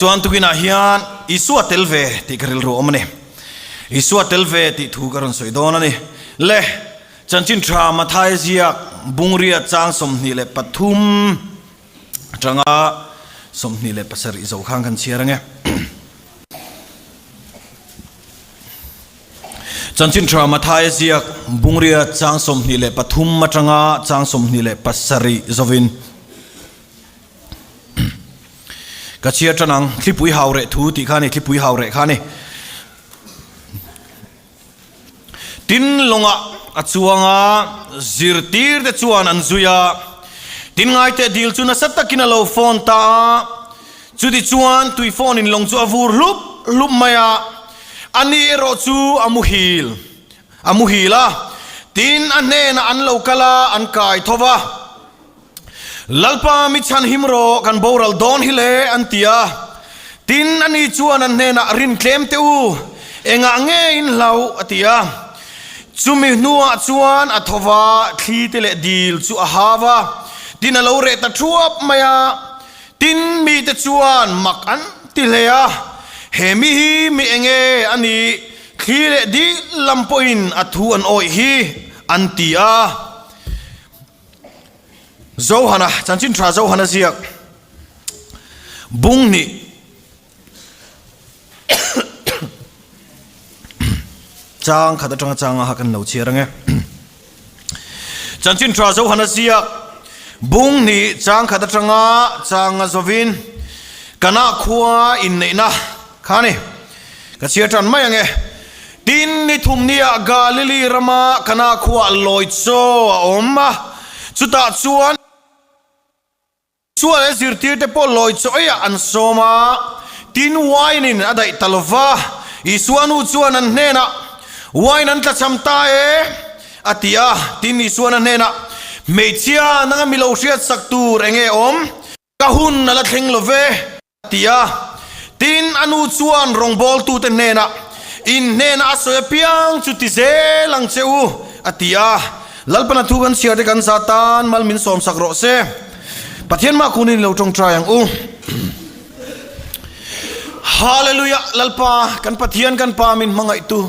Chuan tukinah hian Isua tel ve tih ka rilru awm a ni. Isua tel ve tih thu ka rawn sawi dawn a ni. Le, Chanchin Tha Mathaia ziak Bungria chang 23 atanga 27 zo khan kan chhiar ange. Chanchin Tha Mathaia ziak Bungria chang 23 atanga chang 27 zovin. Ka chhiar tan ang, thlipui hau reh thu tih kha a ni, thlipui hau reh kha a ni. Tin lawngah a chuang a, zirtir te chuan an zui a, tin ngaite dil chu nasa takin a lo phone ta a, chuti chuan tui phone in lawng chu a vur hlup hlup mai a, ani erawh chu a muhil a muhil a, tin a hnenah an lo kal a, an kai tho va. Lalpa mi chhan him rawh kan boral dawn hi le an ti a. Tin, ani chuan an hnenah rin tlem teh u, engah nge in hlau a ti a. Chumi hnuah chuan a tho va, thli te leh dil chu a hau a, tin a lo reh ta thuap mai a. Tin, mite chuan mak an ti hle a, He mi hi mi enge a nih? Thli leh dil lam pawhin a thu an awih hi an ti a. Zohana, Chanchin Tha Zohana ziak bung hnih chang khat atanga changa ha kan lo chhiar ange. Chanchin Tha Zohana ziak bung hnih chang khat atanga changa zovin kana khua inneihna kha ni. Ka chhiar tan mai ange. Tin, ni thum nia Galili rama Kana khuah lawi chaw a awm a, chutah chuan Isua leh zirtirte pawh lawi chaw eiah an sawm a. Tin, wine in a daih ta lo va, Isua nu chuan an hnenah, Wine an tlachham ta e, a ti a. Tin, Isuan a hnenah, Hmeichhia, nanga mi lo hriatsak tur enge awm? Ka hun a la thleng lo ve. Ti a. Tin, a nu chuan rawngbawltute hnenah, In hnenah a sawi apiang chu ti zel ang che u, a ti a. Lalpana thu kan chhiar te kan za tan mal min sawmsak rawh se. Pathian mah kunin lo tawngtai ang u. Hallelujah! Lalpa, kan Pathian kan Pa min hmangaihtu.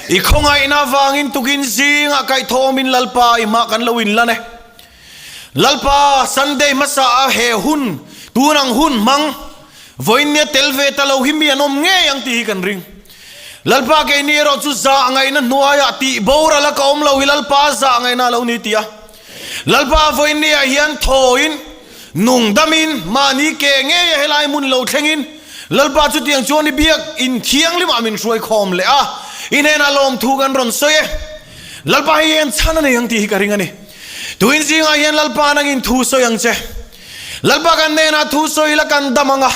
I khawngaihna avangin tukin zingah kaihthawmin Lalpa i hmah kan lo inlan e. Lalpa Sunday hmasa a he hun tun ang hun hmang vawiin nia tel ve ta lo hi mi an awm ngei ang tih hi kan ring. Lalpa keini erawh chu zah ngaihna hnuaiah tih boral a ka awm lo hi Lalpa zah ngaihna a lo ni ti a. Lalpa vawiin niah hian thawiin nung damin mahni ke ngei a helai hmun lo thlengin Lalpa chutiang chuan i biak in thianghlimah min hruai khawm leh a, i hnenah lawmthu kan rawn sawi e. Lalpa hei hian chhan a nei ang tih hi ka ring a ni. Tuin zingah hian Lalpa nangin thu sawi ang che. Lalpa kan hnenah thu sawi la kan dam ang a,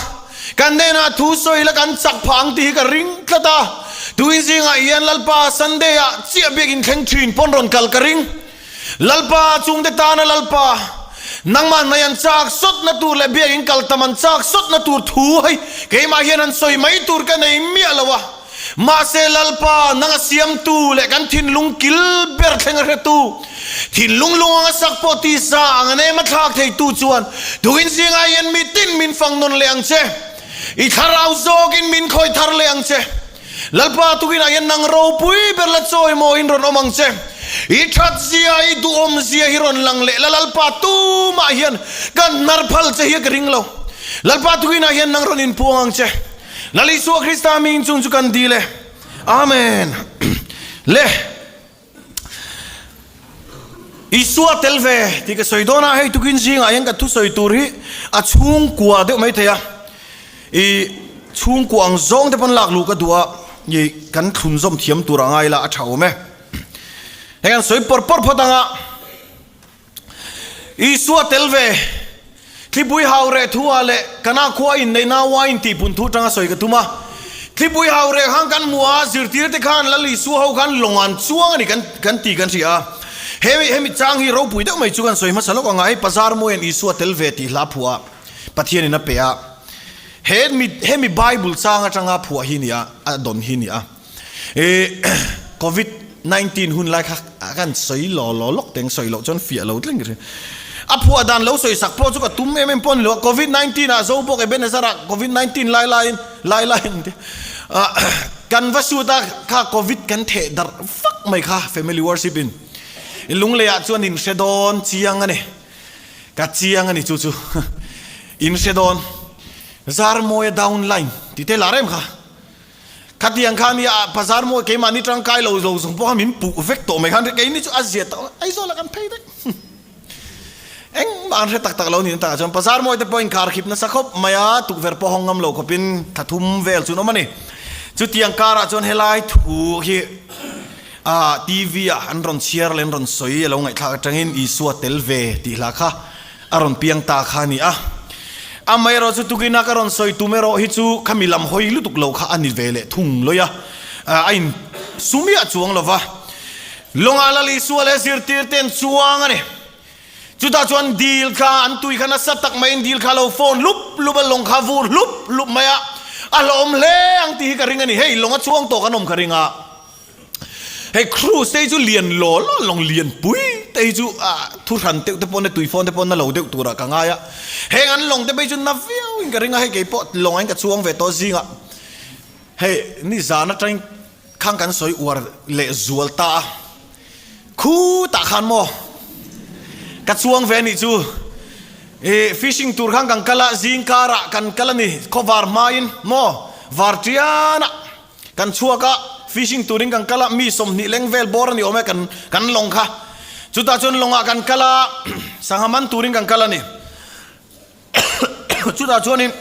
kan hnenah thu sawi la kan chak phah ang tih hi ka ring tlat a. Tuin zingah hian Lalpa Sunday ah chiah biak inthleng thin pawn rawn kal ka ring. Lalpa chungte tana Lalpa nangmah hnai an chak sawtna tur leh biak in kal tam an chak sawtna tur thu hei keimah hian an sawi mai tur ka nei miah lo a. Mahse Lalpa, nang a siamtu leh kan thinlung kil ber thleng a hretu, thinlung lung anga sak pawh tisa ang a nem a thlak theitu chuan tukin zingah hian mi tin min fang nawn leh ang che. I thlarau zawkin min khawih thar leh ang che. Lalpa, tukinah hian nang ropui ber la chawimawiin rawn awm ang che. I that zia, i duhawm zia hi rawn lang leh la Lalpa, tumah hian ka hnar phal che hi ka ring lo. Lalpa, tukinah hian nang rawn inpuang ang che. Lal Isua Krista hming chung chu kan dil e. Amen. Le. Isua tel ve tih ka sawi dawn a, hei tukin zingah hian ka thusawi tur hi a chhungkua deuh mai thei a. I chhungkua ang zawng te pawn lak luh ka duh a, i kan thlun zawm thiam tur a ngai la a tha awm e. Hei kan sawi pawr pawr phawt ang a. Isua tel ve, Thlipui hau reh thu ah leh Kana khua inneihna wine tih pun thu tanga sawi ka tum a. Thlipui hau reh khan kan hmu a, zirtirte khan Lal Isua ho khan lawng an chuang a ni kan kan ti kan hria a. Hemi hemi chang hi ropui deuh mai chu kan sawi hmasa lawk ang a, hei Pazar Mawian Isua tel ve tih hla phuah a Pathianin a pe a. He mi hemi Bible chang atanga phuah hi ni a, a dawn hi ni a. I Covid 19 hun lai kha kan sawi law law lawk teng sawi loh chuan fiah lo tling ka hria. A phuah dan lo sawi sak pawh chu ka tum em em pawh a ni lo a, Covid 19 ah zo bawk Ebenezer ah Covid 19 lai laiin lai laiin ti kan va shoot a kha Covid kan theh darh vak mai kha family worship in lunglei ah chuan in hre dawn chiang a ni ka chiang a ni chu chu in hre dawn Zarmawia down line tih te lar em kha. Khatiang kha nia bazar mawi keimahni tangkai lo lo zawng pawh kha min puh vek tawh mai khan keini chu a zia tak Aizawl ah kan phei daih engmah an hre tak tak lo niin takah chuan bazar mawi te pawh inkar khip nasa khawp mai a tukverh pawh hawng ngam lo khawpin thla thum vel chu an awm a ni. Chutiang karah chuan helai thu hi ah TV ah an rawn chhiar leh an rawn sawi a lo ngaihthlak atangin Isua tel ve tih hla kha A rawn piang ta kha a ni a. Amaherawh chu tukina ka rawn sawi tum erawh hi chu khami lam hawi lutuk lo kha a ni ve leh thung lawih a, a in su miah chuang lo va. Lawngah Lal Isua leh zirtir te an chuang a ni. Chutah chuan dil kha an tui kha nasa tak maiin dil kha a lo phone hlup hlup a, lawng kha a vur hlup hlup mai a, a hlauhawm hle ang tih hi ka ring a ni. Hei lawng a chuang tawh kan awm ka ring a. Hei cruise te hi chu lian law law lawng lian pui te hi chu ah thu hran deuh te pawh na tui fawn te pawh na lo deuh turah ka ngai a, heng an lawng te phei chu na viau in ka ring a, hei kei pawh lawng ah hian ka chuang ve tawh zingah hei nizan atangin khang kan sawi uar leh zual ta a, khutah khan maw ka chuang ve anih chu ih fishing tur khan kan kal a zing karah kan kal a ni khawvar hmain maw var tian ah. Kan chhuak a, fishing turin kan kal a, mi 20 leng vel bawr a ni awm e kan kan lawng kha. Chutah chuan lawngah kan kal a, sangha man turin kan kal a ni. Chutah chuanin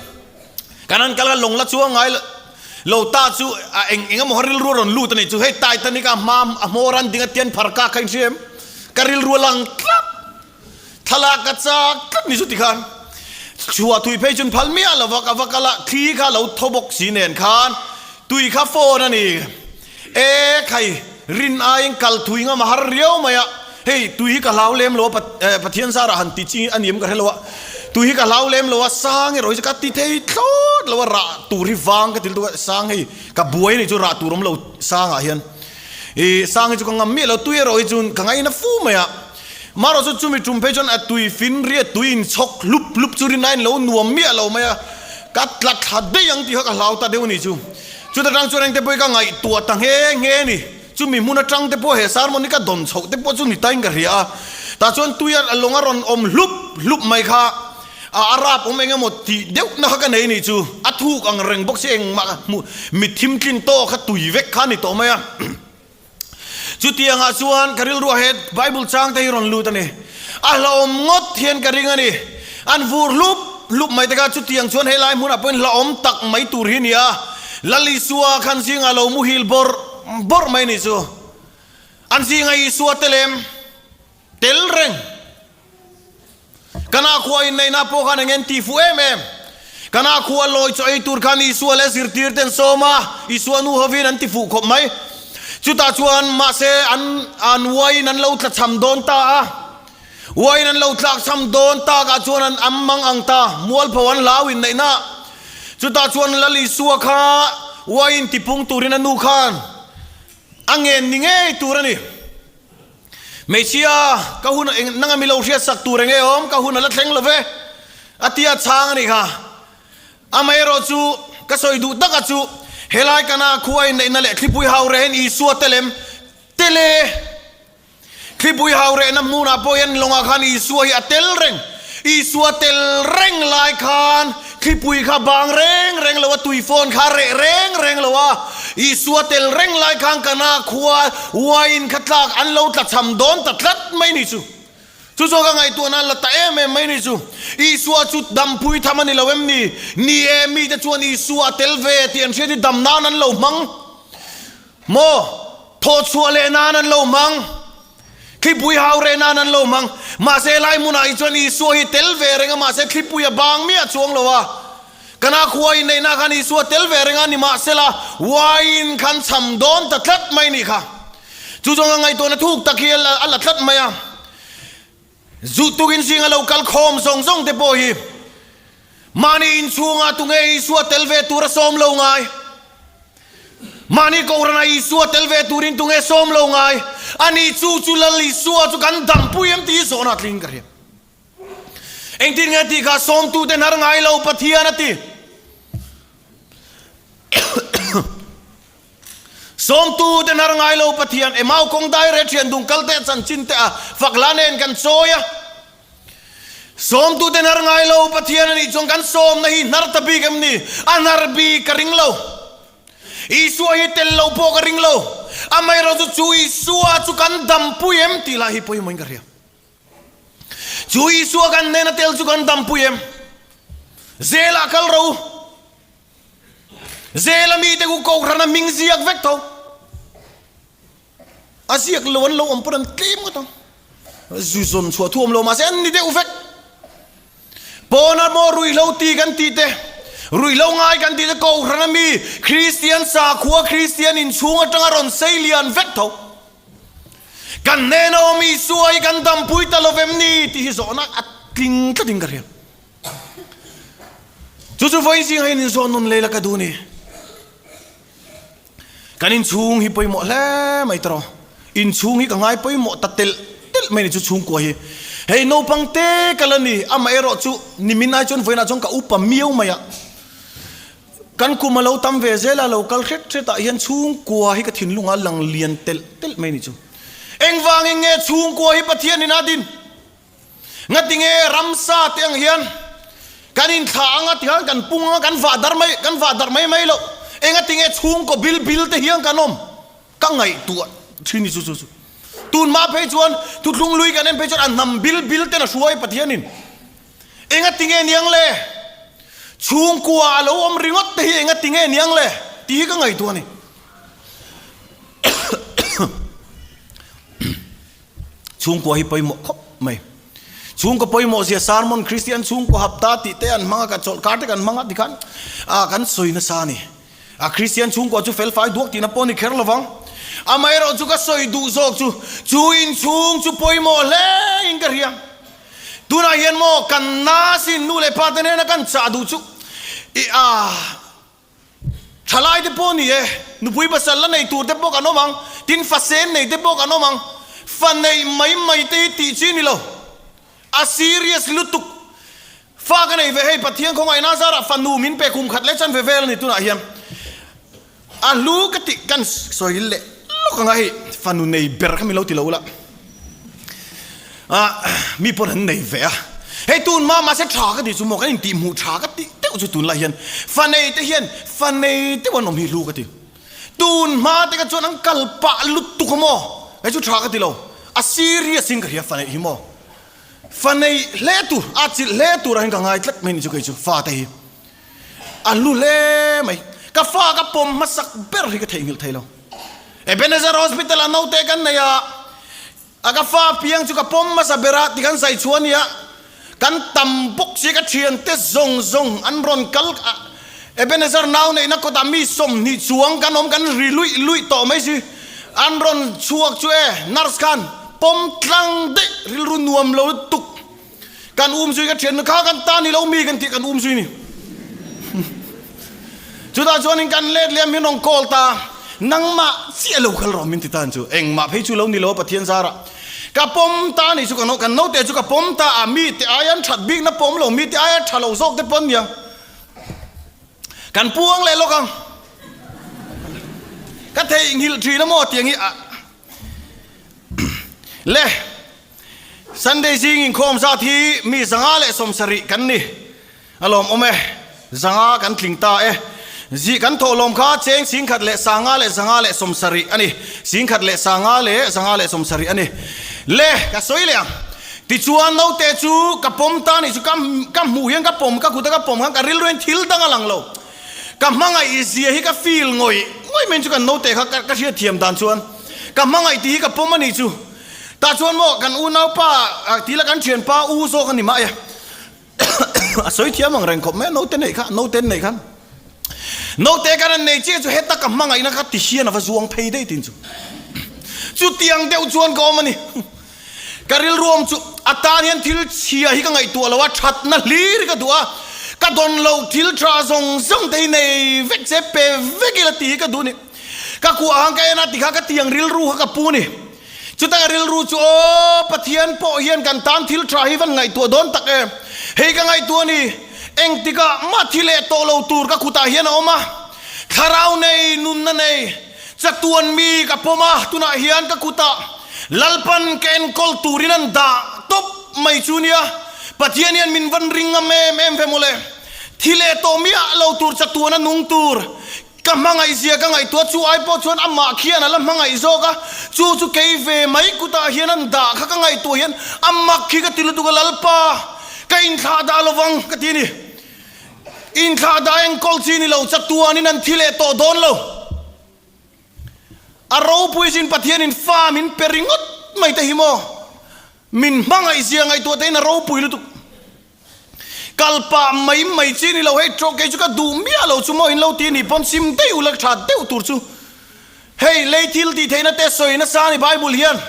kan han kal a, lawng la chuang ngai lo ta chu a eng eng emaw kha rilru a rawn lut a ni chu. Hei Titanic a hma a hmawr an ding a tian phar kak kha in hria em? Ka rilru a lang tlat. Thlalak ka chak tlat ni chu tikhan chhuah thui phei chun phal miah lo va ka va kal a, thli kha lo thaw bawk si nen khan tui kha phone a ni. E khai rin aiin kal thui ngam a har riau mai a, hei tui hi ka hlau lem lo a Pathian zarah han ti chi a ni em ka hre lo a, tui hi ka hlau lem lo a sang erawh hi chu ka ti thei thlawt lo a rah tur hi vang ka ti lutuk a sang hei ka buai a ni chu rah tur awm lo sangah hian i sang hi chu ka ngam miah lo tui erawh hi chu ka ngaina fu mai a. Marawh chu chumi tum phei chuan a tui fin riat tui in chhawk hlup hlup chu rin ain lo nuam miah lo mai a, ka tla thla daih ang tih kha ka hlau ta deuh a ni chu. Chuta tang chuan engte pawh hi ka ngaihtuah ta nghe nghe a ni. Chumi hmun atang te pawh he sermon hi ka dawn chhoh te pawh chu ni tain ka hria a. Tah chuan tui a lawng a rawn awm hlup hlup mai kha a a rap awm eng emaw tih deuh na kha ka nei a ni chu. A thuk ang reng bawk si engmah hmuh mitthim tlin tawk kha tui vek kha a ni tawh mai a. Chutiangah chuan ka rilruah he Bible chang te hi rawn lut a ni. A hlauhawm ngawt hian ka ring a ni. An vur hlup hlup mai te kha chutiang chuan helai hmunah pawhin hlauhawm tak mai tur hi a ni a. Lal Isua khan zingah lo muhil bawrh bawrh mai a ni chu. An zingah Isua te lem tel reng. Kana khua inneihna pawh khan eng en ti fuh em em. Kana khua lawi chaw ei tur khan Isua leh zirtir te an sawm a, Isua nu hovin an ti fuh khawp mai. Chutah chuan mahse an an uaiin an lo tlachham dawn ta a. Uaiin an lo tlakchham dawn takah chuan an am mang ang ta, mualpho an hlau inneihna. Chutah chuan Lal Isua kha uaiin tipung turin a nu khan a ngen ni ngei tur a ni. Hmeichhia, ka hun eng nanga mi lo hriat sak tur enge awm, ka hun a la thleng lo ve, a tia chhang a nih kha. Amaherawh chu, ka sawi duh taka chu, helai kana khua inneihna leh thlipui hau rehin Isua te lem tel e. Thlipui hau rehna hmunah pawh hian lawngah khan Isua hi a tel reng. Isua tel reng lai khan thlipui kha bang reng reng lo a, tui fawn kha reh reng reng lo a. Isua tel reng lai khan kana khua wine kha tlak an lo tla cham dawn ta tlat mai ni chu. Chu chuan ka ngaihtuahna an la ta em em mai ni chu. Isua chu dampui tham a ni lo em ni? Ni e, mite chuan Isua a tel ve tih an hriat hi dam nan an lo hmang maw? Thawhchhuah leh nan an lo hmang. Thlipui hau reh nan an lo hmang. Mahse helai hmunah hi chuan Isua hi tel ve reng a, mahse thlipui a bang miah chuang lo a. Kana khua inneihna khan Isua tel ve reng a, nimahsela wine khan cham dawn ta tlat mai nih kha. Chu chuan ka ngaihtuahna thuk tak hi a la tlat mai a. Zu tukin zinga lo kal khawm zawng zawng te pawh hi mahni inchhungah tunge Isua tel ve tur a sawm lo ngai? Mahni Kohhranah Isua tel ve turin tunge sawm lo ngai? Ani chu chu Lal Isua chu kan dampui em tih hi zawhna a tling ka hria. Engtin nge tih kha sawmtute hnar ngai lo Pathian a ti. Sawmtute hnar ngai lo Pathian Emau kawng daire thian dung kal te chanchin te a fak hla nen kan chawi a. Sawmtute hnar ngai lo Pathian a nih chuan kan sawmna hi hnar ta bik em ni? A hnar bik ka ring lo. Isua hi tel lo pawh ka ring lo. Amaherawhchu chu Isua chu kan dampui em tih lah hi pawimawhin ka hria. Chu Isua kan hnena tel chu kan dampui em? Zelah kal ro u. Zela mite ku Kohhrana hming ziak vek tho. A ziak lo an lo awm pawn an tlem ngawt ang. Zu zawn chhuah thu awm lo mahse an ni deuh vek. Pawna maw ruihhlo ti kan tih te, ruihhlo ngai kan tih te Kohhrana mi Kristian sakhua Kristian inchhung atanga rawn sei lian vek tho. Kan hnena awm Isua hi kan dampui ta lo vem ni tih hi zawhna a tling tlatin ka hria. Chu chu vawiin zingah hian inzawn nawn lei la ka duh ni. Kan inchhung hi pawimawh hle mai tawh. Inchhung hi ka ngai pawimawh ta telh telh mai ni chu chhungkua hi. Hei naupang te ka la ni, amaherawh chu nimin ai chuan vawiinah chuan ka upa miau mai a. Kan kum a lo tam ve zel a, lo kal hret hret ah hian chhungkua hi ka thinlungah a lang lian telh telh mai ni chu. Engvangin nge chhungkua hi Pathianin a din? Ngatinge ramsa te ang hian kan inthlah anga tikhan kan pung anga kan vah darh mai kan vah darh mai mai loh. Engatinge chhungkaw bil bil te hian kan awm? Ka ngaihtuah thin ni chu chu chu. Tunhma phei chuan thuthlung lui kan en phei chuan a hnam bil bil ten a hruai Pathianin. Engatinge niang le? Chhungkua a lo awm ringawt te hi engatinge niang le? Tih hi ka ngaihtuah a ni. Chhungkua hi pawimawh khawp mai. Chhungkaw pawimawh zia sermon Kristian chhungkaw hapta tih te an hmang a, kan chawlhkar te kan hmang a tikhan a kan sawi nasa a ni. A Kristian chhungkua chu felfai duak tihna pawh a ni kher lovang. Amaherawh chu ka sawi duh zawk chu, chu inchhung chu pawimawh hle in ka hria. Tunah hian maw kan nasin nu leh pa te hnena kan chah duh chu i a Thalai te pawh ni e, nupui pasal la nei tur te pawh kan awm ang, tin fa sen nei te pawh kan awm ang. Fa neih mai mai te hi tih chi ni lo. A serious lutuk. Fa ka nei ve hei Pathian khawngaihna zarah fanu min pe kum khat leh chan ve vel a ni tunah hian. A hlu ka tih kan sawi leh lawk anga hei fanu nei ber kha min lo ti lo ula. Ah, mi pawn an nei ve a. Hei tun hma mahse tha ka tih chu maw kan intih hmuh tha ka tih deuh chu tunlai hian fa nei te hian fa nei deuh an awm hi hlu ka ti. Tun hma te kha chuan an kal pah lutuk a maw? Hei chu tha ka ti lo. A serious in ka hria fa neih hi maw. Fa nei hle tur, a chilh hle tur ah hian ka ngai tlat mai ni chu kei chu fa te hi. A hlu hle mai. Ka fa ka pawm hmasak ber hi ka theihnghilh thei lo. Ebenezer Hospital ah naute kan nei a. A ka fa piang chu ka pawm hmasa ber a ti kan zai chhuah a nia, kan tam bawk si ka thiante zawng zawng an rawn kal a, Ebenezer nau neihna kawtah mi 20 chuang kan awm kan ri luih luih tawh mai si, an rawn chhuak chu e nurse khan pawm tlang daih rilru nuam lo lutuk. Kan um zui ka thian kha kan ta ni lo mi kan tih kan um zui ni. Chutah chuanin kan let leh a min rawn call ta, nangmah chiah lo kal rawh min ti ta chu engmah phei chu lo ni lo Pathian zarah ka pawm ta ni chu ka kan naute chu ka pawm ta a mi te aia an that bikna pawm lo mi te aia tha lo zawk te pawn nia kan puang leh lawk ang ka theihnghilh thin a maw tiang hi a le. Sunday zing inkhawm zat hi mi 170 kan ni. A lawmawm e. 500 kan tling ta e. Zih kan thawh lawm kha cheng 1570 a ni. 1570 a ni. Le, ka sawi leh ang. Tichuan naute chu ka pawm ta nih chu ka ka hmuh hian ka pawm ka kuta ka pawm khan ka rilru hian thil dang a lang lo. Ka hmangaih zia hi ka feel ngawih ngawih mai chu kan naute kha ka hriatthiam dan chuan ka hmangaih tih hi ka pawm a nih chu. Tah chuan maw kan unaupa tih la kan thianpa u zawk a ni mah e. A sawi thiam ang reng khawp mai a naute neih kha, naute an neih khan. Naute kan an nei chiah chu heta ka hmangaihna kha ti hian a va zuang phei daih tin chu. Chutiang deuh chuan ka awm a ni. Ka rilru awm chu a tan hian thil chhia hi ka ngaihtuah lo a, thatna hlir hi ka duh a. Ka dawn loh thil tha zawng zawng te hi nei vek che pe vek ila tih hi ka duh a ni. Ka kuah ang ka en a ti kha ka tiang rilru kha ka pu a ni. Chutah rilru chu aw Pathian pawh hian kan tan thil tha hi van ngaihtuah dawn tak e. Hei ka ngaihtuah a ni, engtikah mah thi leh tawh lo tur ka kutah hian a awm a, thlarau nei, nunna nei, chatuan mi ka pawm a, tunah hian ka kutah Lalpan ka enkawl turin an dah tawp mai chu nia, Pathian hian min van ring ngam em em ve mawle, thi leh tawh miah lo tur chatuan a nung tur Ka hmangaih zia ka ngaihtuah chu ai pawh chuan amah khian a la hmangaih zawk a, chu chu kei ve mai kutah hian an dah kha ka ngaihtuah hian a mak khi ka ti lutuk a, Lalpa ka inthlah dah lovang ka ti a ni. Inthlah dah enkawl chi ni lo, chatuanin an thi leh tawh dawn lo. A ropui chin Pathianin fa min pe ringawt mai te hi maw? Min hmangaih zia ngaihtuah te hian a ropui lutuk. Kal pah mai mai chi ni lo hei tawh kei chu ka duh miah lo chu maw in lo ti ni pawn sim deuh la tha deuh tur chu hei lei thil tih theihna te sawi nasa a ni Bible hian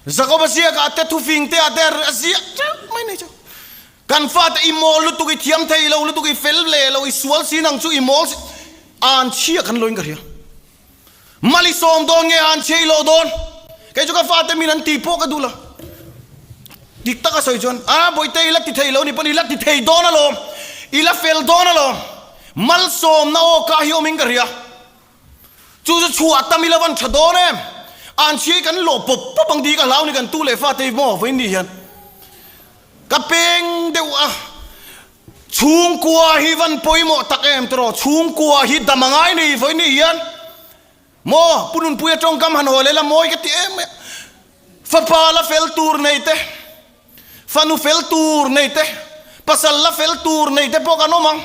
Jakoba ziakah te thufing te ah te a ziah teuh mai nei chu kan fate i mawl lutuk i thiam thei lo lutuk i fel leh lo i sual si nang chu i mawl si an chhia kan loin ka hria. Mal i sawm dawn nge an chhe i lawh dawn? Kei chu ka fate min an ti pawh ka duh lo. Dik taka sawi chuan, A Bawihte i la ti thei lo ni pawn i la ti thei dawn alawm, i la fel dawn alawm. Malsawmna aw ka hi awmin ka hria. Chu chu chhuah tam i la van tha dawn em? An chhe i kan lawh pawp pawp ang tih hi ka hlau ni kan tu leh fate hi maw vawiin ni hian ka peng deuh a. Chhungkua hi van pawimawh tak em tawh chhungkua hi dam a ngai nei vawi ni hian maw Pu Nunpuia tawngkam han haw leh la mawi ka ti em mai a, fapa la fel tur nei te, fanu fel tur nei te, pasal la fel tur nei te pawh kan awm ang,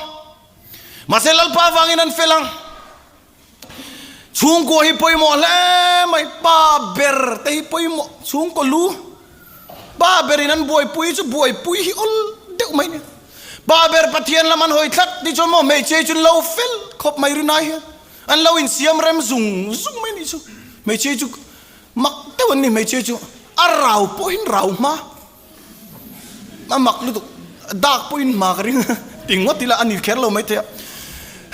mahse Lalpa avangin an fel ang. Chhungkua hi pawimawh hle mai, pa ber te hi pawimawh, chhungkaw lu pa berin an buaipui chu buaipui hi awl deuh mai nia. Pa ber Pathian lam an hawi tlat ti chuan maw hmeichhia hi chu an lo fel khawp mai rinai hian an lo insiam rem zung zung mai nih chu. Hmeichhia hi chu mak deuh an ni hmeichhia hi chu a rau pawhin rau hma. A mak lutuk, dak pawhin hma ka ring ti ngawt ila a ni kher lo maithei a.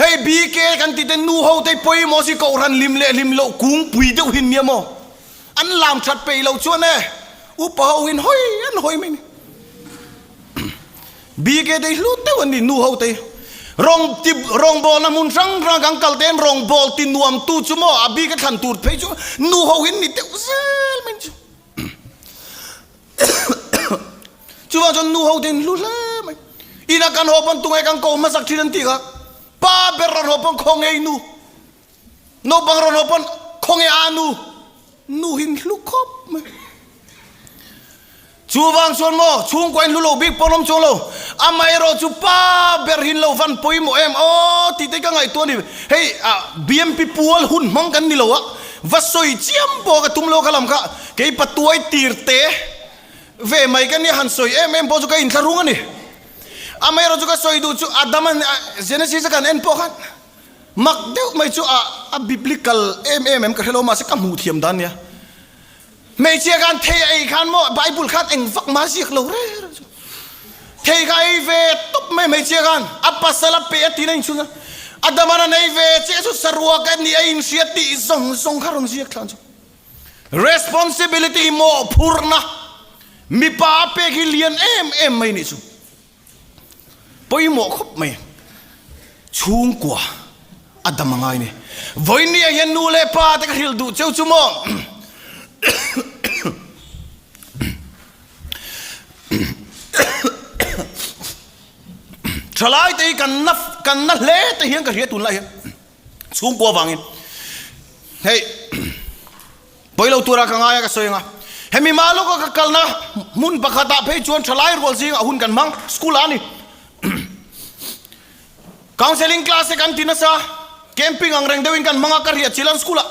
Hei BK kan tih te nu ho te pawimawh si kohhran hlim leh hlim loh kungpui deuh hin nia maw? An lam that peih lo chuan e upa ho hin hawi an hawi mai ni. BK te hi hlu deuh an ni nu ho te hi. Rawng ti rawngbawlna hmun hrang hrang kan kal te hian rawngbâwl ti nuamtu chu maw a bik a thlan tur phei chu nu ho hin ni deuh zel mai ni chu. Chuvang chuan nu ho te in hlu hle mai. Ina kan haw pawn tunge kan ko hmasak thin an tih kha. Pa ber rawn haw pawn khaw ngei nu. Naupang rawn haw pawn khaw nge a nu. Nu hi in hlu khawp mai. Chuvang chuan maw chhungkua in hlu lo bik pawn awm chuang lo. Amaherawh chu pa ber hi in lo van pawimawh em aw tih te ka ngaihtuah a ni. Hei BMP pual hun hmang kan ni lo a, va sawi chiam pawh ka tum lo kha lam kha. Kei patuai tir te ve mai ka nia han sawi em em pawh chu ka inthlahrung a ni. Amaherawh chu ka sawi duh chu Adam a Genesis a kan en pawh khan mak deuh mai chu a a biblical em em em ka hre lo mahse ka hmuh thiam dan nia. Hmeichhia khan thei a ei khan maw Bible khan eng vak mah ziak lo reng reng chu. Thei kha ei ve tawp mai hmeichhia khan a pasal a pe a tiin a inchhun a. Adam-a'n a nei ve chiah chu saruak a nih a inhria tih zawng zawng kha rawn ziak thlan chu. Responsibility mawhphurhna mipa a pek hi lian em em mai nih chu pawimawh khawp mai chhungkua a dam a ngai ni. Vawinia hian nu leh pa te ka hrilh duh cheu chu maw thalai te hi kan na kan na hle te hian ka hria tunlai hian. Chhungkua vangin hei pawi lo tura ka ngai a ka sawi anga hemi mah lawka ka kalna hmun pakhatah phei chuan thalai rual zingah hun kan hmang school ah a ni counselling class te kan ti nasa camping ang reng deuhin kan hmang a ka riah chilan school ah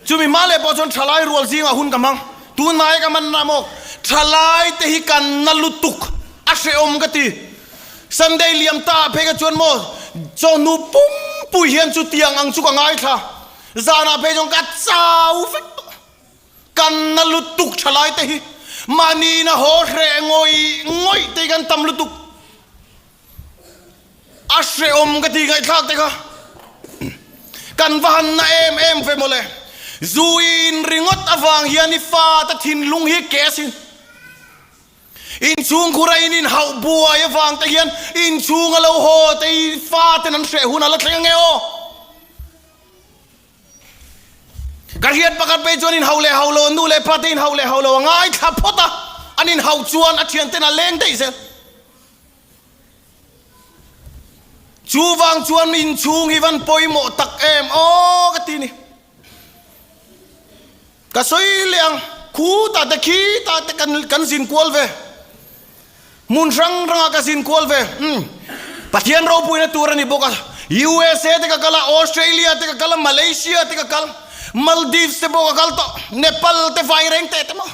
Chumi hma leh pawh chuan thalai rual zingah hun ka hmang. Tunhmai ka hman na maw? Thalai te hi kan na lutuk, a hrehawm ka ti. Sunday liam ta ah phei ka chuan maw chawhnu pumpui hian chutiang ang chu ka ngaithla. Zanah phei chuan ka chau vek tawh. Kan na lutuk thalai te hi. Mahni ina haw hreh ngawih ngawih te hi kan tam lutuk. A hrehawm ka ti ngaihthlak te kha kan va han na em em ve mawle. Zu in ringawt avang hian i fate thinlung hi ke asin. Inchhungkhur a in inhauh buai avang te hian inchhung a lo haw te i faten an hreh hun a la thleng ange aw. Ka hriat pakhat phei chuan inhauh leh hauh lo, nu leh pa te inhauh leh hauh lo a ngaithla phawt a, an inhauh chuan a thianten a leng daih zel. Chuvang chuan inchhung hi van pawimawh tak em aw ka ti ni. Ka sawi leh ang, khutah te khitah te kan kan zin kual ve. Hmun hrang hrangah ka zin kual ve. Umm. Pathian ropuina tur a ni bawk a. USA te ka kal a, Australia te ka kal a, Malaysia te ka kal, Maldives te pawh ka kal tawh, Nepal te Vaireng te te maw.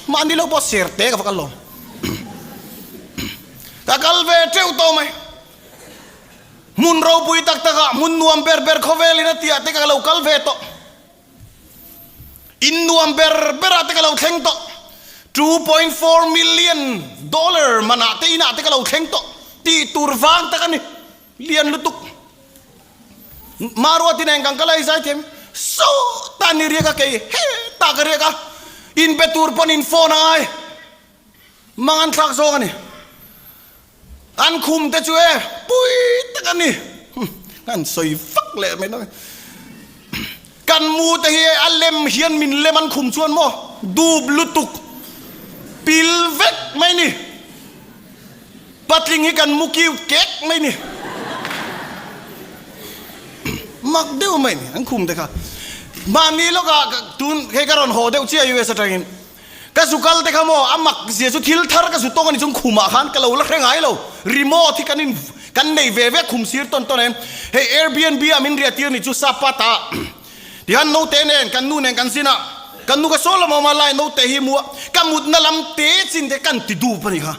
Mahni lo pawh ser te ka va kal lo. Ka kal ve teuh tawh mai. Hmun ropui tak takah, hmun nuam ber ber khawvelin a tihah te ka lo kal ve tawh. In nuam ber berah te ka lo thleng tawh. 2.4 million dollar manah te inah te ka lo thleng tawh tih tur vang tak a ni. Lian lutuk. Maruati nen kan kal a i zai thiam sawtah ni riak a kei hetah ka riak a inbe tur pawn in phone a ngai. Mang an thlak zawk a ni. An khum te chu e pui tak a ni. Kan sawi vak leh mai dawn. Kan mu te hi a lem hian min lem an khum chuan maw dup lutuk pil vek mai ni. Patling hi kan mu kiu kek mai ni. Mak deuh mai ni an khum te kha. Mahni lawkah tun hei ka rawn haw deuh chiah US atangin. Ka zu kal te kha maw a mak zia chu thil thar ka zu tawng a ni chung khumah khan ka lo la hre ngai lo. Remote hi kan in kan nei ve ve khum sir tawn tawn em. Hei Airbnb ah min riah tir ni chu sap pa ta tihan naute nen kan nu nen kan zin a kan nu ka saw lam a awm a lai naute hi mu a ka mutna lam te chin te kan ti dup a ni kha.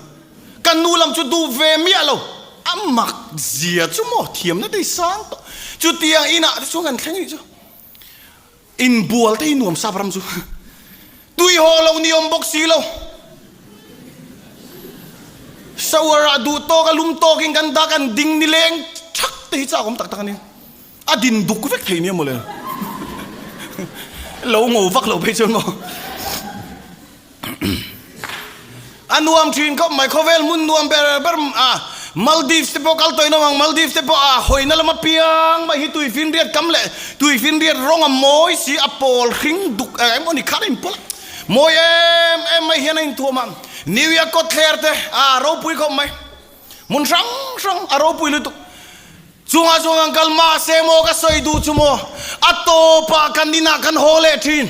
Kan nu lam chu dup ve miah lo. A mak zia chu maw thiamna te hi sang tawh. Chutiang inah te chuan kan thleng a nih chu. Inbual te hi nuam sap ram chu tui haw lo ni awm bawk si lo. Shower ah duh tawk a lum tawk in kan dak an ding nileng thak te hi chak awm tak tak a ni. A din duk vek thei nia mawle. Lo ngo vak lo phei chuan maw. A nuam thin khawp mai, khawvel hmun nuam ber ber a Maldives te pawh kal tawhin awm ang, Maldives te pawh a hawina lama piang mai hi tuifinriat kam leh tuifinriat rawng a mawi si, a pawl hring duk eh emaw ni khan a inpawlh a, mawi em em mai hian a inthuam a, New York kawtthler te a ropui khawp mai, hmun hrang hrang a ropui lutuk. Chungah chuan kan kal mahse maw ka sawi duh chu maw a tawpah kan inah kan haw leh thin.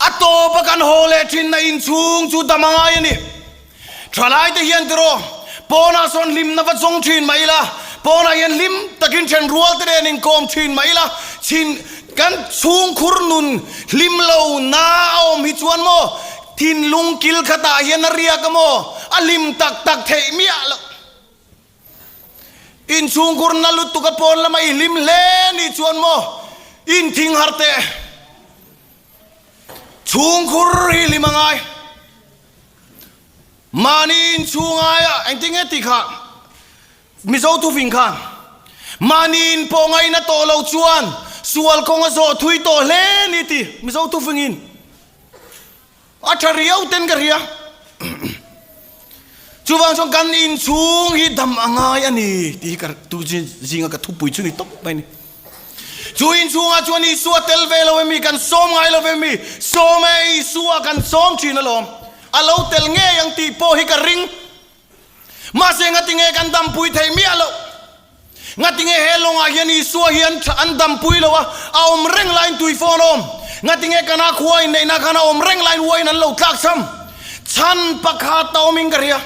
A tawpa kan haw leh thin na inchhung chu dam a ngai a ni. Thalai te hian tiraw, pawnah sawn hlimna va zawng thin mah ila, pawnah hian hlim takin then rual te nen inkawm thin mah ila, chhin kan chhungkhur nun hlim lo na a awm hi chuan maw thinlung kil khatah hian a riak a maw a hlim tak tak theih miah loh. Inchhungkhur na lutuk a pawn lama i hlim hle ni chuan maw inthing har teh. Chhungkhur hi hlim a ngai. Mahni inchhung aia engtin nge tih kha Mizo thufing khan mahni in pawh ngaina tawh lo chuan sual kawng a zawh thui tawh hle ni ti Mizo thufingin. A tha riau ten ka hria. Chuvang chuan kan inchhung hi dam a ngai a ni tih hi ka tu zinga ka thupui chu ni tawp mai a ni. Chu inchhungah chuan Isua tel ve lo emi, kan sawm ngai lo emi, sawm e Isua kan sawm thin alawm. A lo tel ngei ang tih pawh hi ka ring. Mahse ngatinge kan dampui thei miah loh? Ngatinge he lawngah hian Isua hi an an dampui lo a, a awm reng laiin tui fawn a awm? Ngatinge kana khua inneihna khan a awm reng laiin uain an lo tlak cham? Chhan pakhat a awmin ka hria.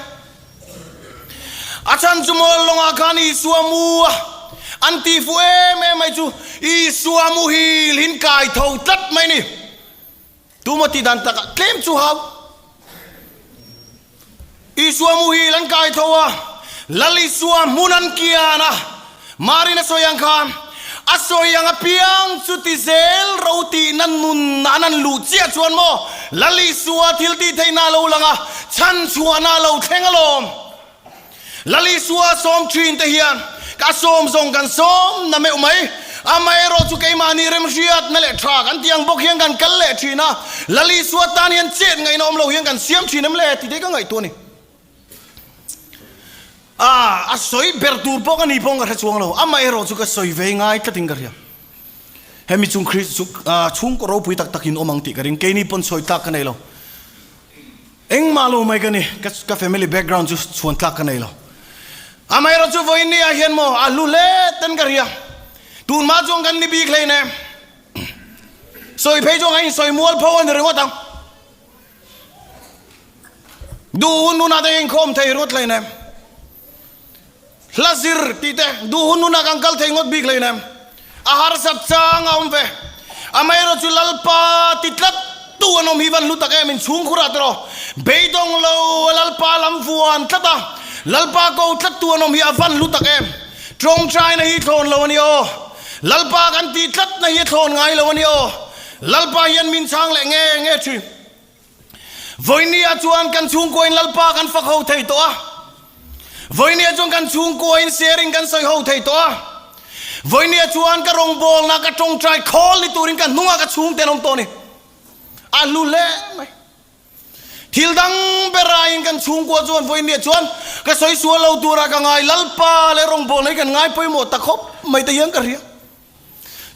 A chhan chu maw lawngah khan Isua mu a, an tih fuh em em mai chu Isua muhil hin kai tho tlat mai ni. Tumaw tih dan takah tlem chu hau. Isua muhil an kai tho a, Lal Isua hmun an kian a, Marin a sawi ang khan a sawi ang apiang chu ti zel ro tihna nun an an luh chiah chuan maw Lal Isua thil tih theihna a lo lang a, chhanchhuahna a lo thleng alawm. Lal Isua sawm thin te hian ka sawm zawng kan sawm na meuh mai. Amaherawhchu keimahni remhriatna leh tha kan tih ang bawk hian kan kal leh thin a, Lal Isua tan hian chet ngaihna awm lo hian kan siam thin em le tih te ka ngaihtuah a ni. A, a sawi ber tur pawh ka ni pawh ka hre chuang lo, amaherawhchu ka sawi ve ngai tlatin ka hria. Hemi chung chhungkaw ropui tak takin awm ang tih ka ring, keini pawn sawi tlak ka nei lo. Engmah lo mai ka ni, ka family background chu chhuan tlak ka nei lo. Amaherawh chu vawiin ni ah hian maw a hlu hle ten ka hria. Tun hma chuan kan ni bik hlein e. Sawi phei chuan ka insawi mual pho a ni ringawt ang. Duh hun hunah te ka inkhawm thei ringawt hlein e. Hla zir tih te duh hun hunah kan kal thei ngawt bik hleinem. A harsat chang a awm ve. Amaherawh chu Lalpa ti tlat tu an awm hi van hlu tak em inchhungkhur ah tiraw beidawng lo a Lalpa lam vuan tlat a Lalpa ko tlat tu an awm hi a van hlu tak em. Tawngtaina hi thlawn lo a ni aw. Lalpa kan tih tlatna hi a thlawn ngai lo a ni aw. Lalpa hian min chhang leh nge nge thin. Vawinia chuan kan chhungkuain Lalpa kan fak ho thei tawh a. Vawinia chuan kan chhungkuain sharing kan sawi ho thei tawh a. Vawinia chuan ka rawngbawlna ka tawngtai khawl ni turin ka hnungah ka chhungte an awm tawh a ni. A hlu hle mai. Thil dang beraiin kan chhungkua chuan vawinia chuan ka sawi sual lo turah ka ngai Lalpa leh rawngbawlna hi kan ngai pawimawh ta khawp mai te hian ka hria.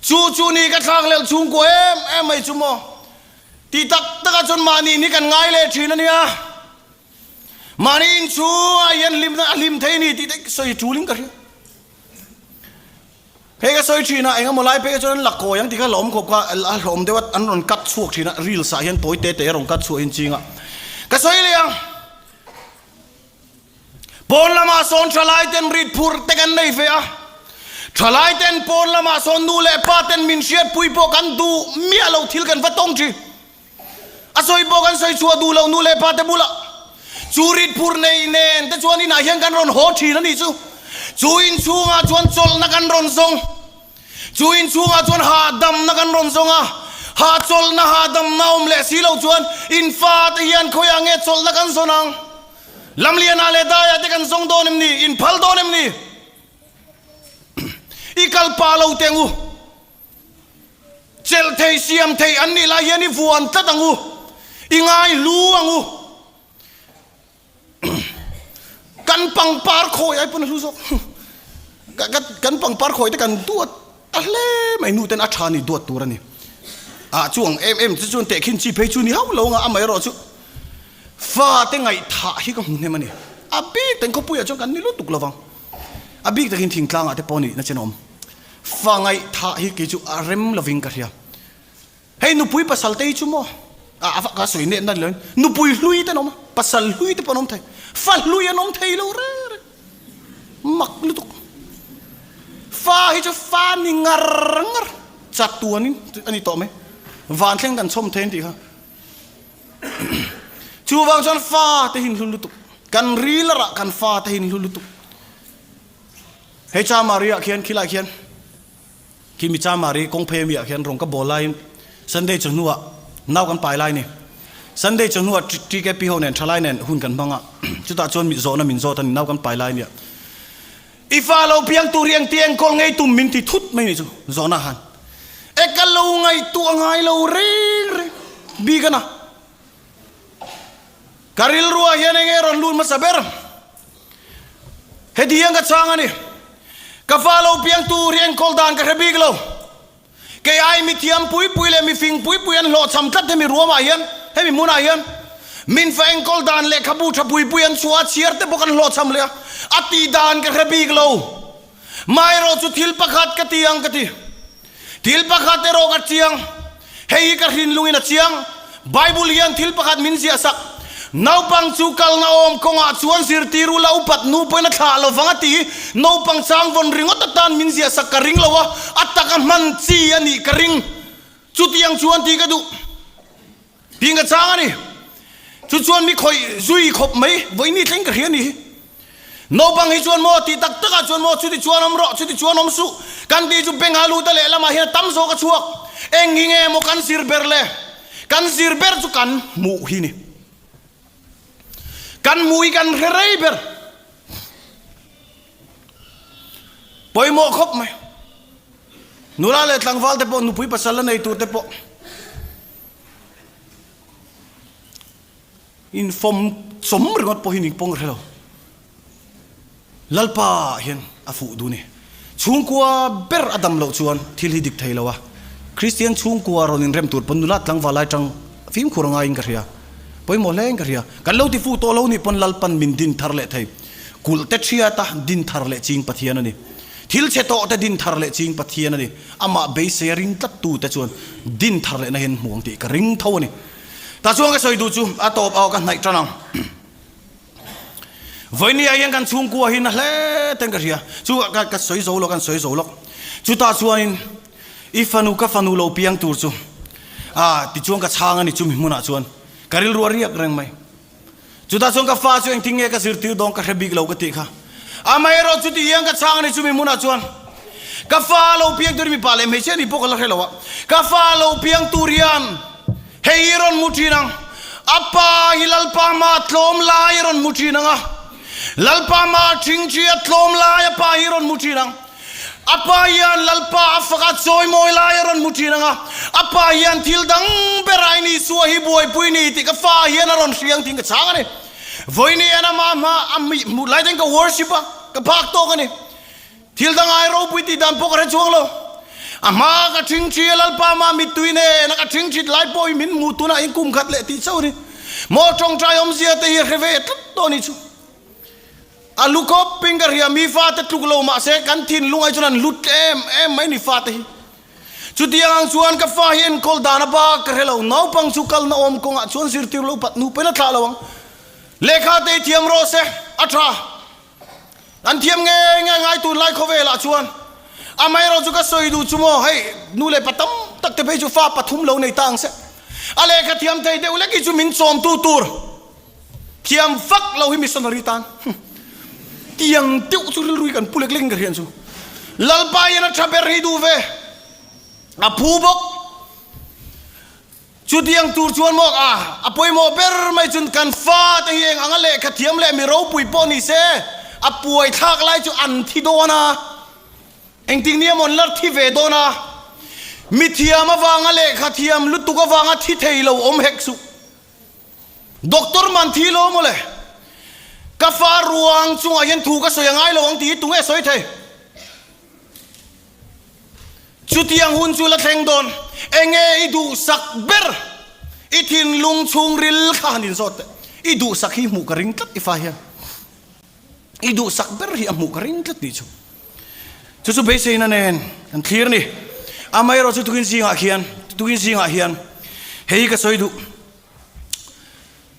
Chu chu ni ka thlakhlelh chhungkua em em mai chu maw. Tih tak takah chuan mahni in hi kan ngai leh thin a nia. Mahni inchhungah hian hlimna a hlim thei a ni tih te sawi tulin ka hria. Hei ka sawi thin a, eng emaw lai phei chuan an la kawi ang tih kha hlauhawm khawp kha a hlauhawm deuh a, an rawn cut chhuak thin a, reels ah hian tawi te te a rawn cut chhuah in ching a. Ka sawi leh ang. Pawn lamah sawn thalai ten rit phur te kan nei ve a, thalai ten pawn lamah sawn nu leh pa ten min hriatpui pawh kan duh miah lo thil kan va tawng thin. A sawi pawh kan sawi chhuah duh lo nu leh pa te bulah. Chu rit phur nei nen te chuan inah hian kan rawn haw thin a nih chu. Chu inchhungah chuan chawlhna kan rawn zawng. Chu inchhungah chuan hahdamna kan rawn zawng a, hahchawlhna hahdamna awm leh si lo chuan in fate hian khawiah nge chawlhna kan zawn ang? Lamlianah leh daiah te kan zawng dawn em ni? In phal dawn em ni? I kal pah lo teh ang u. Chelh thei siam thei an nih lai hian i vuan tlat ang u. I ngai hlu ang u. Kan pangpar khawi ai pawn a hlu zawk. Kan pangpar khawi te kan duat ta hle mai nu ten a tha ni duat tur a ni. Ah chu ang em em chu chuan tehkhin chi phei chu ni hauh lo anga amaherawh chu fa te ngaihthah hi ka hmu hnem a ni. A bik takin khawpuiah chuan kan ni lutuk lo vang. A bik takin thingtlangah te pawh nih na chen a awm. Fa ngaihthah hi kei chu a rem lovin ka hria. Hei nupui pasal te hi chu maw a va ka sawi nen na ni loin nupui hlui te an awm a, pasal hlui te pawh an awm thei, fa hlui an awm thei lo reng reng, mak lutuk. Fa hi chu fa ni ngar ngar chatuanin a ni tawh mai, van thleng kan chhawm thei an tih kha. Chuvang chuan fa te hi an hlu lutuk, kan ril a rah kan fa te hi an hlu lutuk. Hei Chamari ah khian khilai khian. Khi mi Chamari kawng phei ami ah khian rawng ka bawl laiin Sunday chawhnuah nau kan pai lai ni. Sunday chawhnuah TKP ho nen thalai nen hun kan hmang a, chutah chuan mi zawhna min zawt a ni, nau kan pai lai nia. I fa lo piang tur hi engti enkawl ngei tum min ti thut mai ni chu zawhna han. E ka lo ngaihtuah ngai lo reng reng bik a na. Ka rilruah hian enge rawn lut hmasa ber? Heti hian ka chhang a ni. Ka fa lo piang tur hi enkawl dan ka hre bik lo. Kei ai mi thiam pui pui leh mi fing pui pui an hlawhchham tlat hemi ruamah hian, hemi hmunah hian. Min fa enkawl dan lehkhabu tha pui pui an chhuah a, chhiar te bawk an hlawhchham leh a, a tih dan ka hre bik lo. Maherawh chu thil pakhat ka ti ang ka ti. Thil pakhat erawh ka chiang. Hei hi ka hrinlungin a chiang. Bible hian thil pakhat min ziah sak. Naupang chu kalna awm kawngah chuan zirtir ula upat nu pawhin a thlah lo vang a ti. Naupang chang vawn ringawt atan min ziah sak ka ring lo a, a taka hman chi a nih ka ring. Chutiang chuan tih ka duh. Tih ka chang a ni. Chu chuan mi khawih zui khawp mai, vawiin thleng ka hria a ni hi. Naupang hi chuan maw tih tak takah chuan maw chuti chuan awm rawh, chuti chuan awm suh kan tih chu Bengha luta lehlamah hian a tam zawk a chhuak. Eng hi nge maw kan zir ber le? Kan zir ber chu kan hmuh hi ni. Kan hmuh hi kan hre rei ber. Pawimawh khawp mai. Nula leh tlangval te pawh, nupui pasal la nei tur te pawh infawm chawm ringawt pawh hi ning pawng ka hre lo. Lalpa ah hian a fuh duh ni. Chhungkua ber a dam loh chuan thil hi dik thei lo a. Kristian chhungkua rawn inrem tur pawn nula tlangval lai tang fimkhur a ngaiin ka hria. Pawimawh hlein ka hria. Kan lo ti fuh tawh lo nih pawn Lalpan min din thar leh thei. Kulh te thiat a din thar leh ching Pathian a ni. Thil chhe tawh te din thar leh ching Pathian a ni. Amah beisei a ring tlat tu te chuan din thar lehna hian hmu ang tih ka ring tho a ni. Tah chuan ka sawi duh chu a tawp a aw ka hnaih tan ang. Vawinia hian kan chhungkua hi na hle ten ka hria. Chu ka ka sawi zo lo kan sawi zo lawk. Chutah chuanin i fanu ka fanu lo piang tur chu ah tichuan ka chhang a ni chumi hmunah chuan ka rilru a riak reng mai. Chutah chuan ka fa chu engtin nge ka zirtir dawn ka hre bik lo ka tih kha. Amaherawh chuti hian ka chhang a ni chumi hmunah chuan ka fa lo piang tur hi mipa leh hmeichhia ni pawh ka la hre lo a. Ka fa lo piang tur hian Hei hi rawn mu thin ang. A pa hi Lalpa hma tlawm lai a rawn mu thin ang a. Lalpa hma thingthi a tlawm lai a pa hi rawn mu thin ang. A pa hian Lalpa a fak a chawimawi lai a rawn mu thin ang a. A pa hian thil dang ber aiin Isua hi buaipui ni tih ka fa hian a rawn hriang thin ka chhang a ni. Vawiin hian ama hma a hmuh lai ten ka worship a, ka phak tawk a ni. Thil dang ai ropui tih dan pawh ka hre chuang lo. A hma ka ṭhing ṭhi a, Lalpa mah mittui nen a ka ṭhing ṭhit lai pawh hi min hmuh tunah in kum khat leh tih chauh a ni. Maw ṭawngṭai awmzia te hi a hre ve tlat tawh a ni chu. A lu kawp in ka hria, mi fate tluk lo mah se kan thinlung ai chuan an hlut em em mai ni fate hi. Chutiang ang chuan ka fa hi enkawl dan a bak ka hre lo, naupang chu kalna awm kawngah chuan zirtir lo pat hnu pahin a thlah lo ang. Lehkha te i thiam rawh se, a ṭha. An thiam nge nge ngai tunlai khawvelah chuan amaherawh chu ka sawi duh chu maw hei nu leh pa tam tak te phei chu fa pathum lo nei ta ang se a lehkha thiam thei deuh lek hi chu min chawmtu tur thiam vak lo hi missionary tan tiang deuh chu rilru hi kan pu lek lek in ka hriat chu Lalpa hian a tha ber hi duh ve a phu bawk. Chutiang tur chuan maw a a pawimawh ber mai chun kan fate hi eng anga lehkha thiam leh mi ropui pawh ni se a puai thlak lai chu an thi dawn a, engtik ni emaw an la thi ve dawn a, mi thiam avanga lehkha thiam lutuk avanga thi thei lo awm hek suh. Doctor man thi lo maw le? Ka fa ruang chungah hian thu ka sawi a ngai lo ang tih hi tunge sawi thei? Chutiang hun chu la thleng dawn. Enge i duhsak ber? I thinlung chhungril kha han inzawt teh. I duhsak hi hmuh ka ring tlat i fa hian. I duhsak ber hi a hmuh ka ring tlat tih chu. Chu chu beiseina nen kan thlir ni. Amaherawh chu tukin zingah khian, tukin zingah hian hei hi ka sawi duh.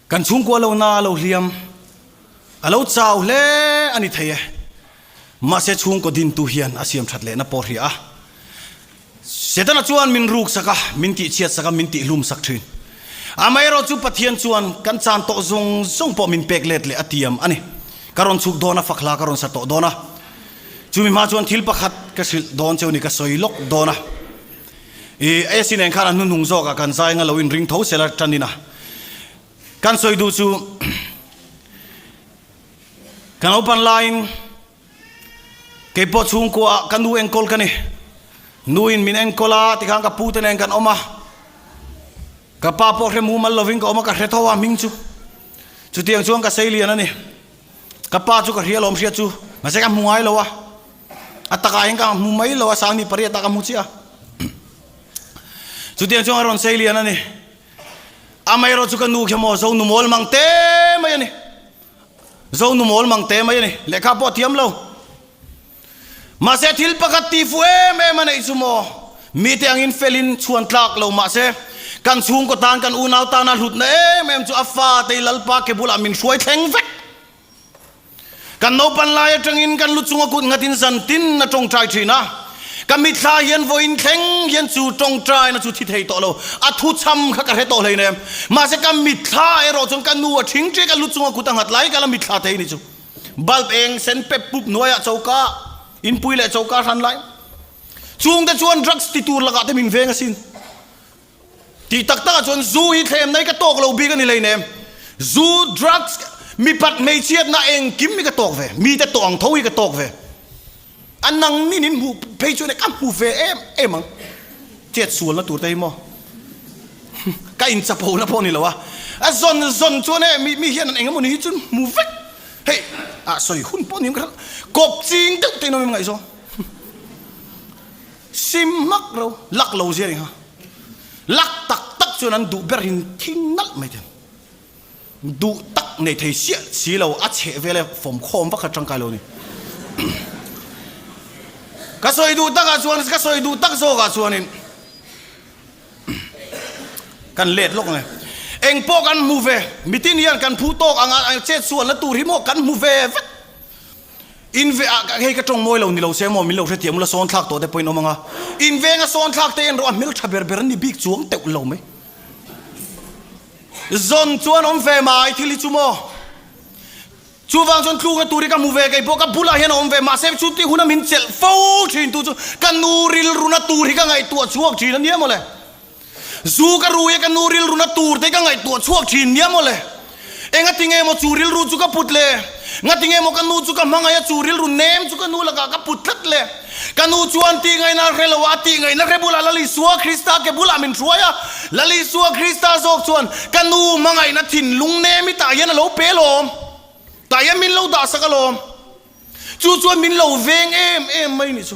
Kan chhungkua lo na a lo hliam, a lo chau hle a ni thei e. Mahse chhungkaw dintu hian a siam that lehna pawh hria a. Setana chuan min ruk sak a, min tihchhiat sak a, min tihlum sak thin. Amaherawh chu Pathian chuan kan chan tawh zawng zawng pawh min pek let leh a tiam a ni. Ka rawn chhuk dawn a, fak hla ka rawn sa tawh dawn a. Chumi hma chuan thil pakhat ka hrilh dawn cheu ni, ka sawi lawk dawn a. I AC nen khan a hnuhnung zawkah kan zai anga lo inring tho sela tanin a. Kan sawi duh chu Ka naupan laiin keipawh chhungkuaah ka nu enkawl ka ni. Nuin min enkawl a tikhan ka pute nen kan awm a. Ka pa pawh hre mumal lovin ka awm a, ka hre tho a hming chu. Chutiang chuan ka sei lian a ni. Ka pa chu ka hria lawm hriat chu, mahse ka hmu ngai lo a. A takah hian ka hmu mai lo a, sangni pariatah ka hmu chiah a. Chutiang chuan ka rawn sei lian a ni. Amaherawh chu ka nu khi maw Zonu mawl mang te mai a ni. Zonu mawl mang te mai a ni. Lehkha pawh a thiam lo. Mahse thil pakhat ti fu em em a neih chu maw? Mite angin felin chhuan tlak lo mahse kan chhungkaw tan kan unau tana hlutna em em chu a fate Lalpa ke bulah min hruai thleng vek. Kan naupan lai atangin kan lu chunga kut nghatin zan tin a tawngtai thin a. Ka mitthla hian vawiin thleng hian chu tawngtaina chu thi thei tawh lo. A thu cham kha ka hre tawh hleinem. Mahse ka mitthla erawh chuan ka nu a thing ṭek a lu chunga kut a nghat lai ka la mitthla thei ni chu. Bulb eng sen pep pup hnuaiah choka inpui leh choka hran lai. Chungte chuan drugs ti tur lakah te min veng asin. Tih tak takah chuan zu hi thlem nai ka tawk lo bik a ni hleinem. Zu, drugs, mipat hmeichhiatna engkim hi ka tawk ve. Mite tawh ang tho hi ka tawk ve. A nang nin in hmuh phei chuan ka hmu ve em em ang. Chet sualna tur te hi maw? Ka inchapo na pawh ni lo a. A zawn zawn chuan e mi mi hian an eng emaw ni hi chuan hmu vek. Hei ah sawi hun pawh ni ka kawp ching deuh te in awm em ngaihzawng. Sim hmak ro lak lo zia ni kha. Lak tak tak chuan an duh ber hin thing nalh mai ten. Duh tak nei thei siah si lo a chheh vel e fawm khawm vak kha tangkai lo ni. Ka sawi duh takah chuan ka sawi duh tak zawkah chuanin kan let lawk ang e. Eng pawh kan hmu ve, mitin hian kan phu tawk anga chet sualna tur hi maw kan hmu ve vek. In ve ah hei ka tawng mawi lo ni lo se maw min lo hrethiam ula sawn thlak tawh te pawhin awm ang a. In venga sawn thlak te erawh a hmeltha ber ber an ni bik chuang teuh lo mai. Zawn chuan awm ve mai thil hi chu maw? Chuvang chuan tlukna tur hi ka hmu ve kei pawh ka bulah hian a awm ve mahse chu tih huna min chelh fo thin tu chu ka nu rilruna tur hi ka ngaihtuah chhuak thin a nia mawle. Zu ka rui a ka nu rilruna tur te hi ka ngaihtuah chhuak thin nia mawle. Engati nge maw chu rilru chu ka put le? Ngati nge maw ka nu chu ka hmangaih a chu rilru nem chu ka nu lakah ka put tlat le? Ka nu chuan tih ngaihna a hre lo a, a tih ngaihna hre bulah Lal Isua Krista ke bulah min hruai a. Lal Isua Krista zawk chuan ka nu hmangaihna thinlung nem hi tah hian a lo pe alawm. Tah hian min lo dah sak alawm. Chu chuan min lo veng em em mai nih chu.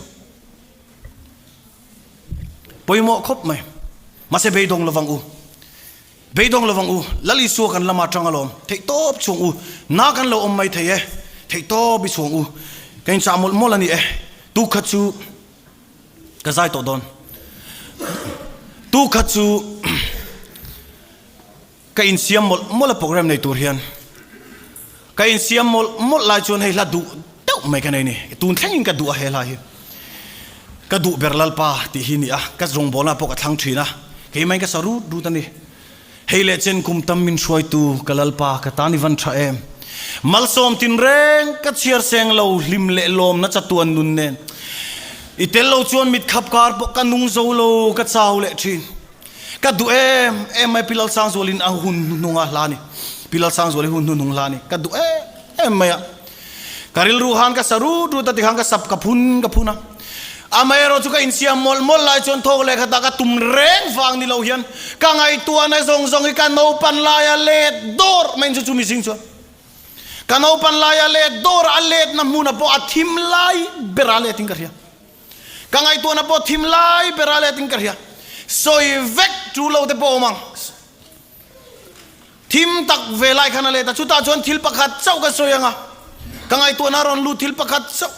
Pawimawh khawp mai. Mahse beidawng lovang u. Beidawng lovang u, Lal Isua kan lama tang alawm, theihtawp chhuang u, na kan lo awm mai thei e, theihtawp i chhuang u, ka inchah mawlh mawlh a ni e, tu khat chu ka zai tawh dawn, tu khat chu ka insiam mawlh mawlh a program nei tur hian, ka insiam mawlh mawlh lai chuan hei hla duh deuh mai ka nei ni, tun thlengin ka duh a he hla hi, ka duh ber Lalpa tih hi ni a, ka rawngbawlna pawh ka thlang thin a, keimah in ka sa rut rut a ni. Hei leh chen kum tam min hruaitu ka Lalpa ka tan i van tha em. Malsawm tinreng ka chhiar seng lo hlim leh lawmna chatuan nun nen i tel lo chuan mit khap kar pawh ka nung zo lo ka chau leh thin. Ka duh em em mai Pi Lalsangzualin a hun hnuhnung a hla ni. Pi Lalsangzuali hun hnuhnung hla ni. Ka duh em em mai a. Ka rilru khan ka sa rut rut a tikhan ka sap ka phun ka phun a. Amaherawh chu ka insiam mawlh mawlh lai chuan thawk leh khatah ka tum reng vang ni lo hian ka ngaihtuahna zawng zawng hi ka naupan laia let dawr mai chu chumi zing chuan ka naupan laia let dawr a letna hmunah pawh a thim lai berah letin ka hria. Ka ngaihtuahna pawh thim lai berah letin ka hria. Sawi vek chu lo te pawh awm ang. Thim tak ve lai khan a let a, chutah chuan thil pakhat chauh ka sawi ang a, ka ngaihtuahna a rawn lut thil pakhat chauh.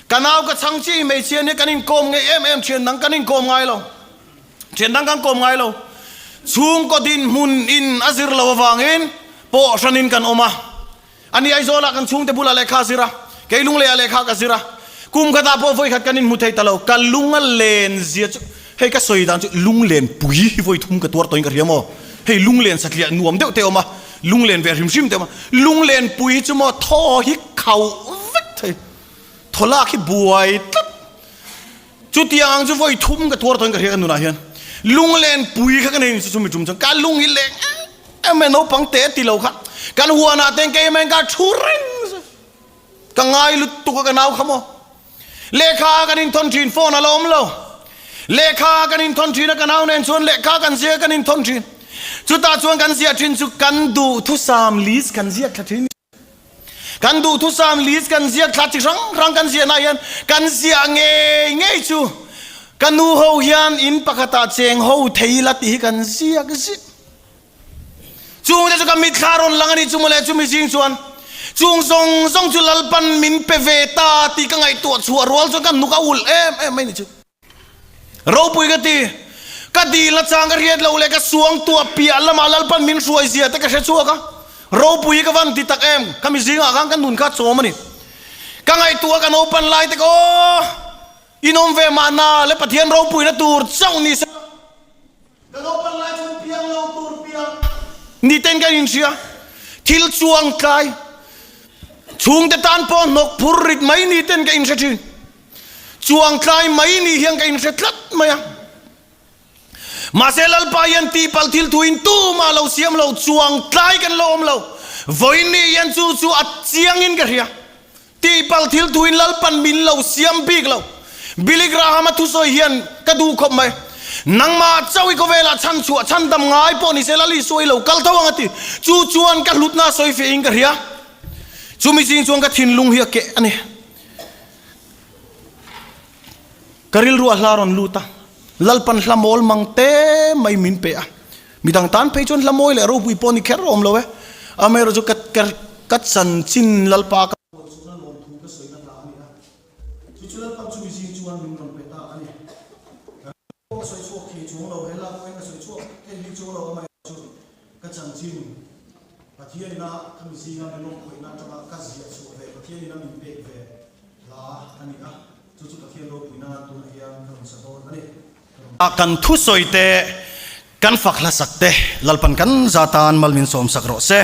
Ka nau ka chhang chiah i hmeichhia nia kan inkawm ngei em em thian dang kan inkawm ngai lo. Thian dang kan kawm ngai lo. Chhungkaw dinhmun in a zir lo avangin pawh hranin kan awm a. Ani Aizawlah kan chhungte bulah lehkha a zir a, kei Lungleiah lehkha ka zir a. Kum khatah pawh vawi khat kan inhmu thei ta lo. Ka lung a len zia chu, hei ka sawi dan chu lunglen pui hi vawi thum ka tuar tawhin ka hria maw? Hei lunglen satliah nuam deuh te awm a, lunglen ve hrim hrim te awm a. Lunglen pui hi chu maw thaw hi khauh vek thei, thaw lak hi buai tlat. Chutiang ang chu vawi thum ka tuar tawhin ka hria ka nunah hian. Lunglen pui kha ka nei ni chu chumi tum chuan ka lung hi leng em em mai naupang te ti lo kha kan huanah te keimah in ka thu reng zui. Ka ngai lutuk a ka nau kha maw. Lehkha kan inthawn thin phone a la awm lo. Lehkha kan inthawn thin a ka nau nen chuan lehkha kan ziak kan inthawn thin. Chutah chuan kan ziah thin chu kan duhthusam list kan ziak thla thin. Kan duhthusam list kan ziak thla chi hrang hrang kan ziahna hian kan ziah ngei ngei chu ka nu ho hian in pakhatah cheng ho thei ila tih hi kan ziak ziah. Chung te chu ka mitthla rawn lang a ni chu mawle chumi zing chuan chung zawng zawng chu Lalpan min pe ve ta tih ka ngaihtuah chhuah rual chuan ka hnuk a ulh em em mai ni chu. Ropui ka ti, ka dil a chang ka hriat loh leh ka suang tuah piah lamah Lalpan min hruai zia te ka hre chhuak a, ropui hi ka van ti tak em, ka mi zingah khan ka nun kha a chawm a ni. Ka ngaihtuah a ka naupan lai te ka aw, inawm ve mahna le Pathian ropuina tur chauh ni se. Ka naupan lai chuan piang lo tur piang ni ten ka inhria, thil chuang tlai chhungte tan pawh hnawk phur rit mai ni ten ka inhre thin. Chuang tlai mai ni hian ka inhre tlat mai a. Mahse Lalpa hian tihpalh thil thu in tumah lo siam lo, chuang tlai kan lo awm lo. Vawiin ni hian chu chu a chiangin ka hria. Tihpalh thil thuin Lalpan min lo siam bik lo. Billy Graham-a thusawi hian ka duh khawp mai. Nangmah chauh i khawvelah chhan chhuah chhan dam ngai pawh ni se Lal Isua i lo kal tho ang a ti. Chu chuan ka hlutna sawi fiahin ka hria. Chumi zing chuan ka thinlung hi a keh a ni. Ka rilru a hla rawn lut a, Lalpan hla mawl mang te mai min pe a. Midang tan phei chuan hla mawi leh ropui pawh ni kher awm lo e. Amaherawh chu ka ka chanchin Lalpa ka puan chhuna lawmthu ka sawina hla a ni a. Chu chu Lalpan chumi zing chuan min rawn pe ta a ni. Ka rilru pawh ka sawi chhuak thei chuang lo, he hla pawhin ka sawi chhuak thei bik chuang lo, amaherawh chu ka chanchin Pathian ina khami zinga min rawn khawihna atanga ka ziah chhuah ve Pathian ina min pek ve hla a ni a, chu chu Pathian ropuina tunah hian ka rawn sa dawn a ni. Kan thusawi te, kan fak hlasak te Lalpan kan za tan mal min sawmsak rawh se.